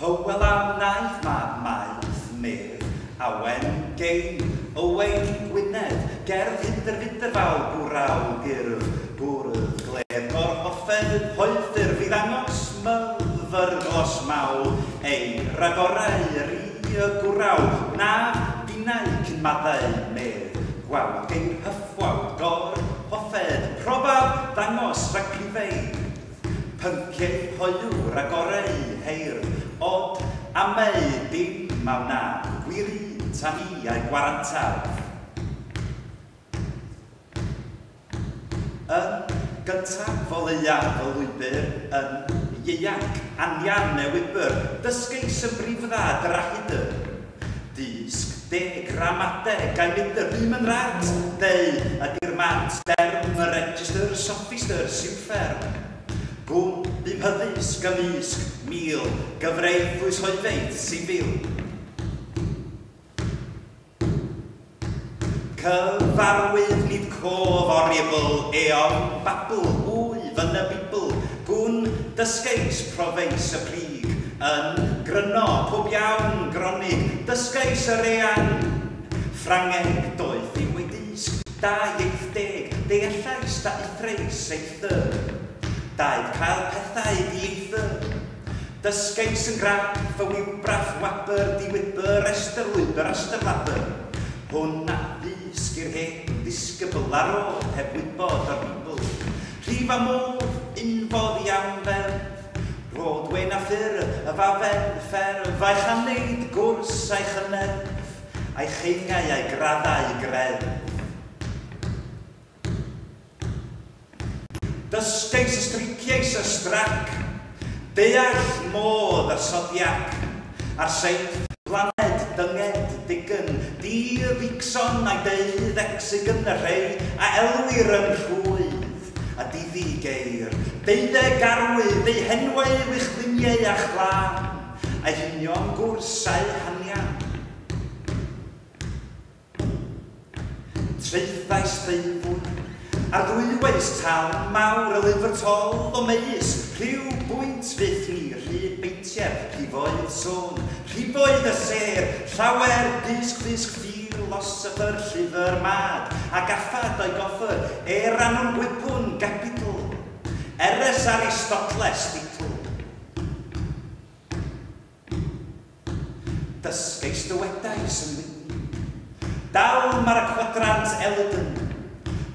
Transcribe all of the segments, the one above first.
Hywel a wnaeth mab maeth medd, Awen Gein, Owain Gwynedd, gerdd hydr fudr fawl gwraw gyrf, gwrdd gledd gorhoffedd hoelffurf i ddangos myfyrglos mawl, ei ragorau ri y gwraw, wnaf finnau cyn maddau medd, gwawd geir hyffwawd gor hoffedd, profaf ddangos rhagrifeidd. Pynciau hoyw ragorau heirdd, od ameu dim a wna, gwir un tan i a'i gwarantaf. Yn gyntaf o leiaf y lwybr yn ieuanc, anian neu wybr, dysgeis yn brifdda drahudr. Dysg deg ramadeg a'i mudr, bum yn rart, deu ydi'r mart, derm y register, sophister, siwfferm. Gwn bum hyddysg ymysg 1000, gyfreith oes hoefeith sifil. Cyfarwydd nid cof horrible, eon babl, wyf yn y Bibl, gwn dysgeis profeis y prig, yn gryno pob iawn gronig, dysgeis yr eang, Ffrangeg doeth yw ei dysg, da ieith deg, deallais da ithreis eithr, daed cael pethau dieithr. Dysgeis yn graff y wywbraff wabr diwybr estr lwybr astr labr. Hwn a ddysg i'r hen ddisgybl ar ôl heb wybod o'r Bibl. Rhif a modd, unfodd iawn ferf, rhod wen a ffur, y fafel fferf, a'i chaneid gwrs a'i chynnerf, a'i cheingau a'i graddau greddf. Dysgeis y striciais y strac, deall modd y sodiac, a'r seith blaned dynged digyn, di-ddicson a'i deudd exigyn y rhei a elwir yn rhwydd, a diddi geir, deuddeg arwydd eu henwau wichluniau a chlân, a'u hunion gwrs a'u hanian. Traethais ddeufwy, ar ddwywaith tal mawr y lyfr tol o meus, rhyw bwynt fyth ni rhy beintier, rhifoedd sôn, rhifoedd y sêr, llawer dysg ddysg philosopher llyfr mad, a gaffad o'i goffr, er anwn gwybwn gapitl, eres Aristotles ditl. Dysgeis dywedais yn wydn. Dal mar y cwadrant elydyn.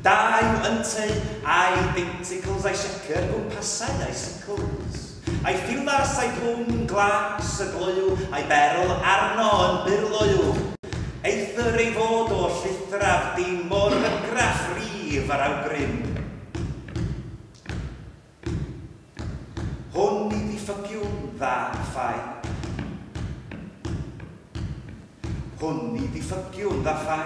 Da yw ynteu a'i denticles a'i siecr gwmpasau a'i sickles. A'i ffilas a'i blwm glas y gloyw a'i berl arno yn burloyw. Eithr ei fod o llithraf dim o'r rygraff rif ar awgrym. Hwn i ddiffygiwn dda ffai. Hwn i ddiffygiwn dda ffai.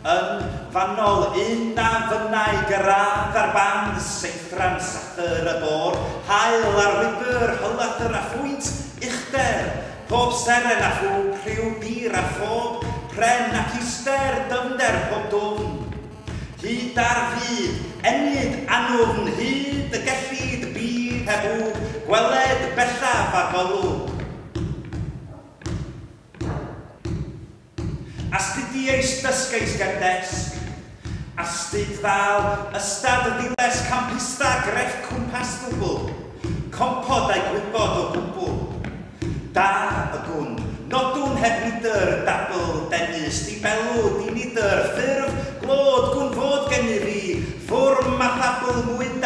Yn fannol un a fynnai gyrraedd ar band seithran sathr y bôr, haul ar wybr, hylathr a phwynt uchder, pob seren a phob rhyw dir a phob pren ac ister dyfnder pob dwfn. Hyd ar fyd, ennyd anwfn, hyd y gellid byd heb wg, gweled bellaf a golwg. Astudiais dysgais ger desg, astud ddal, ystad y ddiles campista grefft cwmpas ddwbl, compod a'i gwybod o gwbl. Da y gwn, nodwn heb nidr, dabl, denus, dibelw, dinidr, ffurf, glod, gwn fod gennyf fi, ffwrm a thabl mwyn